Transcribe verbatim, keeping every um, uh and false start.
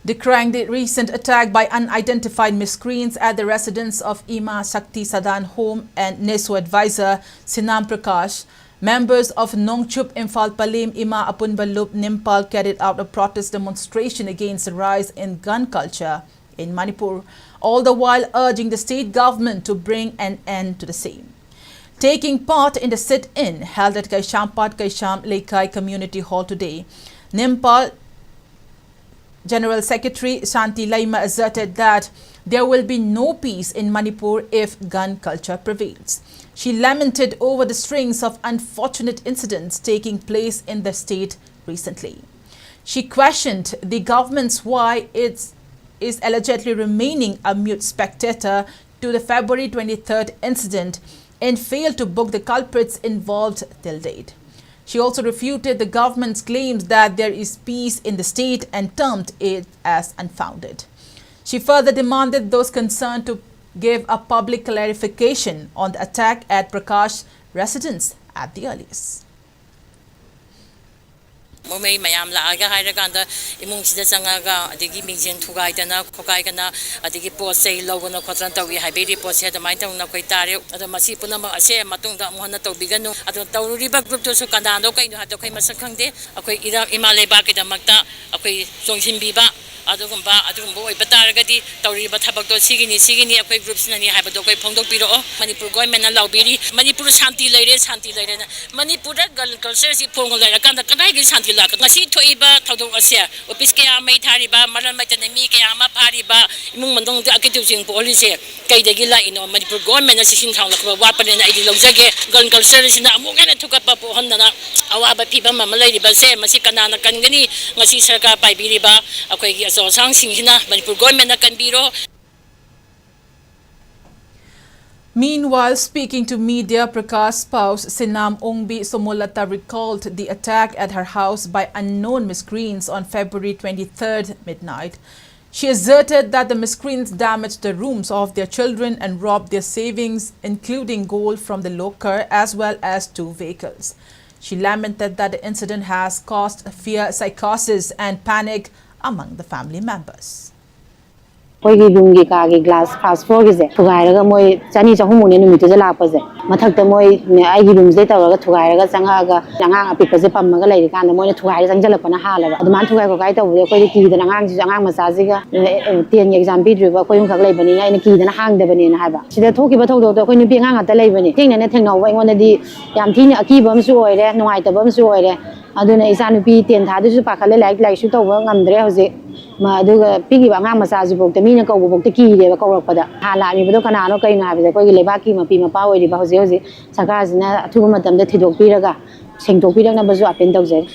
Decrying the recent attack by unidentified miscreants at the residence of Ima Shakti Sadan Home and NESO advisor Sinam Prakash, members of Nongchup Imphal Palim Ima Apunba Lup Nimpal carried out a protest demonstration against the rise in gun culture in Manipur, all the while urging the state government to bring an end to the same. Taking part in the sit-in held at Kaishampat Kaisham Leikai Community Hall today, Nimpal General Secretary Shanti Laima asserted that there will be no peace in Manipur if gun culture prevails. She lamented over the strings of unfortunate incidents taking place in the state recently. She questioned the government's why it is allegedly remaining a mute spectator to the February twenty-third incident and failed to book the culprits involved till date. She also refuted the government's claims that there is peace in the state and termed it as unfounded. She further demanded those concerned to give a public clarification on the attack at Prakash residence at the earliest. ꯃꯣꯃꯩ ꯃꯌꯥꯝ ꯂꯥꯛꯑꯒ ꯍꯥꯏꯔꯀꯥꯟꯗ ꯏꯃꯨꯡꯁꯤꯗ ꯆꯪꯉꯒ ꯑꯗꯒꯤ ꯃꯤꯡꯖꯦꯜ ꯊꯨꯒꯥꯏꯗꯅ ꯈꯣꯠꯀꯥꯏꯗꯅ ꯑꯗꯒꯤ ꯄꯣꯠ ꯆꯩ ꯂꯧꯗꯅ ꯈꯣꯠꯇꯅ ꯇꯧꯏ ꯍꯥꯏꯕꯒꯤ ꯔꯤꯄꯣꯔꯠꯁꯦ ꯑꯗꯨꯃꯥꯏꯅ ꯇꯧꯅ ꯑꯩꯈꯣꯏ ꯇꯥꯔꯦ꯫ ꯑꯗꯣ ꯃꯁꯤ ꯄꯨꯝꯅꯃꯛ ꯑꯁꯦ ꯃꯇꯨꯡꯗ ꯑꯃꯨꯛ ꯍꯟꯅ ꯇꯧꯕꯤꯒꯅꯨ꯫ ꯑꯗꯣ ꯇꯧꯔꯨꯔꯤꯕ ꯒ꯭ꯔꯨꯞꯇꯨꯁꯨ ꯀꯅꯥꯅꯣ ꯀꯩꯅꯣ ꯍꯥꯏꯕꯗꯣ ꯑꯩꯈꯣꯏ ꯃꯁꯛ ꯈꯪꯗꯦ꯫ ꯑꯩꯈꯣꯏ ꯏꯔꯥ-, ꯏꯃꯥ ꯂꯩꯕꯥꯛꯀꯤꯗꯃꯛꯇ ꯑꯩꯈꯣꯏ ꯆꯣꯡꯁꯤꯟꯕꯤꯕ ꯑꯗꯨꯒꯨꯝꯕ, ꯑꯗꯨꯒꯨꯝꯕ ꯑꯣꯏꯕ ꯇꯥꯔꯒꯗꯤ ꯇꯧꯔꯤꯕ ꯊꯕꯛꯇꯣ ꯁꯤꯒꯤꯅꯤ, ꯁꯤꯒꯤꯅꯤ, ꯑꯩꯈꯣꯏ ꯒ꯭ꯔꯨꯞꯁꯤꯅꯅꯤ ꯍꯥꯏꯕꯗꯣ ꯑꯩꯈꯣꯏ ꯐꯣꯡꯗꯣꯛꯄꯤꯔꯛꯑꯣ꯫ ꯃꯅꯤꯄꯨꯔ ꯒꯣꯔꯃꯦꯟꯅ ꯂꯥꯎꯕꯤꯔꯤ, "ꯃꯅꯤꯄꯨꯔ ꯁꯥꯟꯇꯤ ꯂꯩꯔꯦ, ꯁꯥꯟꯇꯤ ꯂꯩꯔꯦꯅ"꯫ ꯃꯅꯤꯄꯨꯔꯗ ꯒꯟ ꯀꯜꯆꯔꯁꯤ ꯐꯣꯡꯉ ꯂꯩꯔꯀꯥꯟꯗ ꯀꯗꯥꯏꯒꯤ ꯁꯥꯟꯇꯤ ꯂꯥꯛꯀ-, ꯉꯁꯤ ꯊꯣꯛꯏꯕ ꯊꯧꯗꯣꯛ ꯑꯁꯦ, ꯑꯣꯐꯤꯁ ꯀꯌꯥ ꯃꯩ ꯊꯥꯔꯤꯕ, ꯃꯔꯝ ꯂꯩꯇꯅ ꯃꯤ ꯀꯌꯥ ꯑꯃ ꯐꯥꯔꯤꯕ, ꯏꯃꯨꯡ ꯃꯅꯨꯡꯗ ꯑꯀꯤꯇꯨ ꯆꯤꯡ ꯄꯣꯛꯍꯜꯂꯤꯁꯦ ꯀꯩꯗꯒꯤ ꯂꯥꯛꯏꯅꯣ? ꯃꯅꯤꯄꯨꯔ ꯒꯣꯔꯃꯦꯟꯅ ꯆꯦꯛꯁꯤꯟ ꯊꯧꯔꯥꯡ ꯂꯧꯈꯠꯄ ꯋꯥꯠꯄꯅꯦꯅ ꯑꯩꯗꯤ ꯂꯧꯖꯒꯦ꯫ ꯒꯟ ꯀꯜꯆꯔꯁꯤꯅ ꯑꯃꯨꯛ ꯍꯦꯟꯅ ꯊꯨꯒꯠꯄ ꯄꯣꯛꯍꯟꯗꯅ ꯑꯋꯥꯕ ꯐꯤꯕꯝ ꯑꯃ ꯂꯩꯔꯤꯕꯁꯦ, ꯃꯁꯤ ꯀꯅꯥꯅ ꯀꯟꯒꯅꯤ? ꯉꯁꯤ ꯁꯔꯀꯥꯔ ꯄꯥꯏꯕꯤꯔꯤꯕ ꯑꯩꯈꯣꯏꯒꯤ ꯑꯆꯧ ꯑꯁꯥꯡꯁꯤꯡꯁꯤꯅ ꯃꯅꯤꯄꯨꯔ ꯒꯣꯔꯃꯦꯟꯅ ꯀꯟꯕꯤꯔꯣ꯫ Meanwhile, speaking to media, Prakash's spouse Sinam Ongbi Somolata recalled the attack at her house by unknown miscreants on February twenty-third midnight. She asserted that the miscreants damaged the rooms of their children and robbed their savings, including gold from the locker, as well as two vehicles. She lamented that the incident has caused fear, psychosis, and panic among the family members. ꯑꯩꯈꯣꯏꯒꯤ ꯔꯨꯝꯒꯤ ꯀꯥꯒꯤ glass first ꯐ꯭ꯂꯣꯔꯒꯤꯁꯦ ꯊꯨꯒꯥꯏꯔꯒ ꯃꯣꯏ ꯆꯅꯤ ꯆꯍꯨꯝꯃꯨꯛꯅꯦ ꯅꯨꯃꯤꯠꯇꯨꯗ ꯂꯥꯛꯄꯁꯦ꯫ ꯃꯊꯛꯇ ꯃꯣꯏ ꯑꯩꯒꯤ ꯔꯨꯝꯁꯤꯗꯩ ꯇꯧꯔꯒ ꯊꯨꯒꯥꯏꯔꯒ ꯆꯪꯉꯛꯑꯒ ꯑꯉꯥꯡ ꯑꯄꯤꯛꯄꯁꯦ ꯄꯝꯃꯒ ꯂꯩꯔꯤꯀꯥꯟꯗ ꯃꯣꯏꯅ ꯊꯨꯒꯥꯏꯔ ꯆꯪꯁꯤꯜꯂꯛꯄꯅ ꯍꯥꯜꯂꯕ꯫ ꯑꯗꯨꯃꯥꯏꯅ ꯊꯨꯒꯥꯏ ꯈꯣꯠꯀꯥꯏ ꯇꯧꯕꯗꯤ ꯑꯩꯈꯣꯏꯗꯤ ꯀꯤꯗꯅ ꯑꯉꯥꯡꯁꯤꯁꯨ, ꯑꯉꯥꯡ ꯃꯆꯥꯁꯤꯒ ꯇꯦꯟꯒꯤ ꯑꯦꯛꯖꯥꯝ ꯄꯤꯗ꯭ꯔꯤꯕ ꯑꯩꯈꯣꯏ ꯑꯍꯨꯝꯈꯛ ꯂꯩꯕꯅꯤꯅ ꯑꯩꯅ ꯀꯤꯗꯅ ꯍꯥꯡꯗꯕꯅꯦꯅ ꯍꯥꯏꯕ꯫ ꯁꯤꯗ ꯊꯣꯛꯈꯤꯕ ꯊꯧꯗꯣꯛꯇꯣ ꯑꯩꯈꯣꯏ ꯅꯨꯄꯤ ꯑꯉꯥꯡ ꯉꯥꯛꯇ ꯂꯩꯕꯅꯤ꯫ ꯊꯦꯡꯅꯅ ꯊꯦꯡꯅꯍꯧꯕ ꯑꯩꯉꯣꯟꯗꯗꯤ ꯌꯥꯝ ꯊꯤꯅ ꯑꯀꯤꯕ ꯑꯃꯁꯨ ꯑꯣꯏꯔꯦ, ꯅꯨꯡꯉꯥꯏꯇꯕ ꯑꯃꯁꯨ ꯑꯣꯏꯔꯦ꯫ ꯑꯗꯨꯅ ꯏꯆꯥ ꯅꯨꯄꯤ ꯇꯦꯟ ꯊꯥꯗꯨꯁꯨ ꯄꯥꯈꯠꯂꯦ, ꯂꯥꯏꯔꯤꯛ ꯂꯥꯏꯁꯨ ꯇꯧꯕ ꯉꯝꯗ꯭ꯔꯦ ꯍꯧꯖꯤꯛ꯫ ꯃ-, ꯑꯗꯨꯒ ꯄꯤꯛꯏꯕ ꯑꯉꯥꯡ ꯃꯆꯥꯁꯤꯐꯥꯎꯗ ꯃꯤꯅ ꯀꯧꯕꯐꯥꯎꯗ ꯀꯤꯔꯦꯕ ꯀꯧꯔꯛꯄꯗ꯫ ꯍꯥꯟꯅ ꯂꯥꯛꯂꯤꯕꯗꯣ ꯀꯅꯥꯅꯣ ꯀꯩꯅꯣ ꯍꯥꯏꯕꯁꯦ ꯑꯩꯈꯣꯏꯒꯤ ꯂꯩꯕꯥꯛꯀꯤ ꯃꯄꯤ ꯃꯄꯥ ꯑꯣꯏꯔꯤꯕ ꯍꯧꯖꯤꯛ ꯍꯧꯖꯤꯛ ꯁꯔꯀꯥꯔꯁꯤꯅ ꯑꯊꯨꯕ ꯃꯇꯝꯗ ꯊꯤꯗꯣꯛꯄꯤꯔꯒ ꯁꯦꯡꯗꯣꯛꯄꯤꯔꯛꯅꯕꯁꯨ ꯑꯥꯄꯤꯜ ꯇꯧꯖꯔꯤ꯫